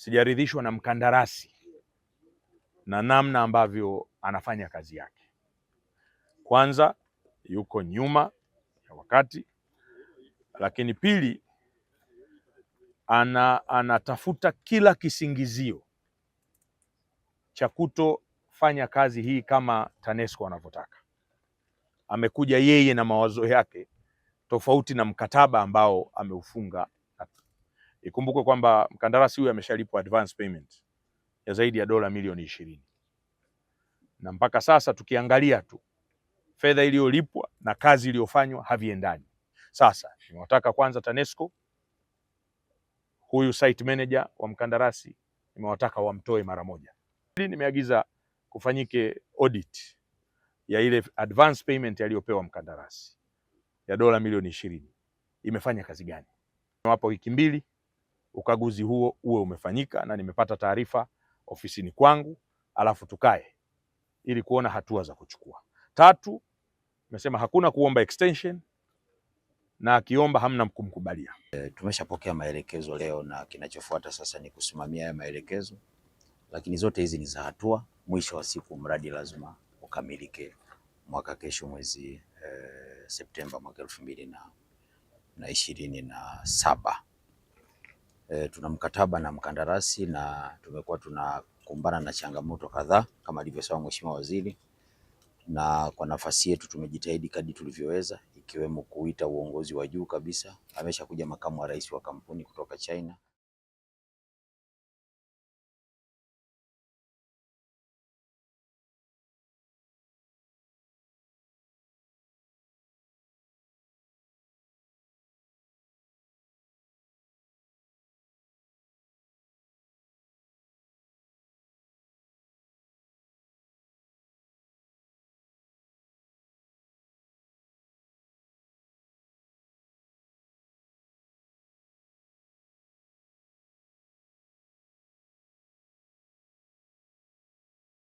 Sijaridhishwa na mkandarasi na namna ambavyo anafanya kazi yake. Kwanza yuko nyuma ya wakati, lakini pili anatafuta kila kisingizio cha kutofanya kazi hii kama TANESCO anavyotaka. Amekuja yeye na mawazo yake tofauti na mkataba ambao ameufunga. Ikumbukwe kwamba mkandarasi huyu ameshalipwa advance payment ya zaidi ya dola milioni 20, na mpaka sasa tukiangalia tu fedha iliyolipwa na kazi iliyofanywa haviendani. Sasa nimewataka kwanza TANESCO, huyu site manager wa mkandarasi nimewataka wamtoe mara moja. Nimeagiza kufanyike audit ya ile advance payment aliyopewa mkandarasi ya dola milioni 20, imefanya kazi gani? Nimewapa wiki 2 ukaguzi huo uwe umefanyika na nimepata taarifa ofisini kwangu, alafu tukae ili kuona hatua za kuchukua. Tatu, nimesema hakuna kuomba extension na akiomba hamna kumkubalia. Tumeshapokea maelekezo leo na kinachofuata sasa ni kusimamia haya maelekezo, lakini zote hizi ni za hatua. Mwisho wa siku mradi lazima ukamilike mwaka kesho mwezi Septemba mwaka 2027. Tuna mkataba na mkandarasi na tumekuwa tunakumbana na changamoto kadhaa kama alivyosema Mheshimiwa Waziri, na kwa nafasi yetu tumejitahidi kadri tulivyoweza, ikiwemo kuita uongozi wa juu kabisa. Ameshakuja makamu wa rais wa kampuni kutoka China.